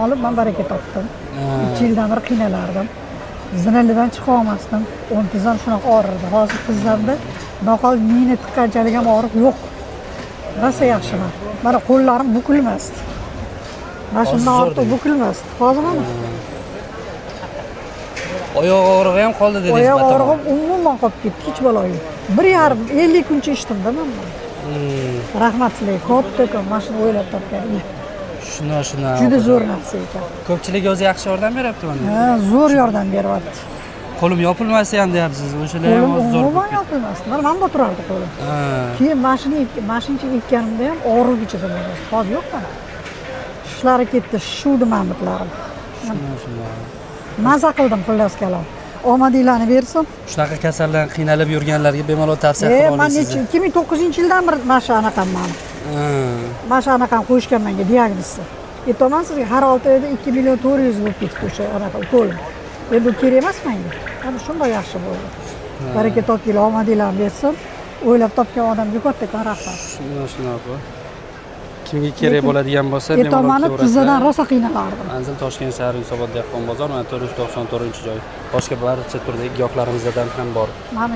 Olib man baraka topdim. 2 yildan beri qiynalardim. Zinalardan chiqa olmasdim. O'ng tizzam shunaqa og'rirdi. Hozir tizzamda naqol mini tiqqanchalik ham og'riq yo'q. Rosa yaxshiman. Mana qo'llarim bukilmasdi. Mana Hozir shundan zo'r ortiq deydi. bukilmasdi. Hozir mana Oyoq og'rig'i ham qoldi dedingiz. Oyoq Batamom. og'rig'im umuman qolib ketdi, hech balo yo'q. 1,5 50 kuncha ichdim-da man buni. Rahmat sizlarga kattakon, mana shuni o'ylab topganinglar. Shundan shundan. Juda zo'r narsa ekan. Ko'pchilik o'zi yaxshi yordam beryapti mana. Ha, zo'r yordam beryapti. Qo'lim yopilmasa ham deyapsiz. O'shalar ham Qo'lim hozir zo'r umuman bo'lib ketdi. yopilmasdi. Mana bundoq turardi qo'lim. Keyin mana shuncha ekkanimda ham og'riq ichida bo'lmasdi. Hozir yo'q mana. Shishlari ketdi, shishuvdi mamutlarim. Shundan shundan. Maza qildim, xullas kalom. Omadinglarni bersin. Shunaqa kasaldan qiynalib yurganlarga bemalol tavsiya E, qila man olasiz. necha 2009-yildan beri mana shu anaqam mani. Mana shu anaqam qo'yishgan menga diagnozni. Aytaman sizga, har 6 oyda 2 million 400 bo'lib ketdi o'sha anaqa ukolim. Endi u kerak emas menga. Mana shunday yaxshi bo'ldi. Baraka topinglar, omadinglarni bersin. O'ylab topgan odamga kattakon rahmat. Shundan shundan opa. Kimga kerak Lekin bo'ladigan bo'lsa, bemalol Aytamani, kelaverasizlar. tizzadan rosa qiynalardim. Manzil: Toshkent shahri, Yunusobod dehqon bozor, mana 494-joy. Boshqa barcha turdagi giyohlarimizdan ham bor. Mana.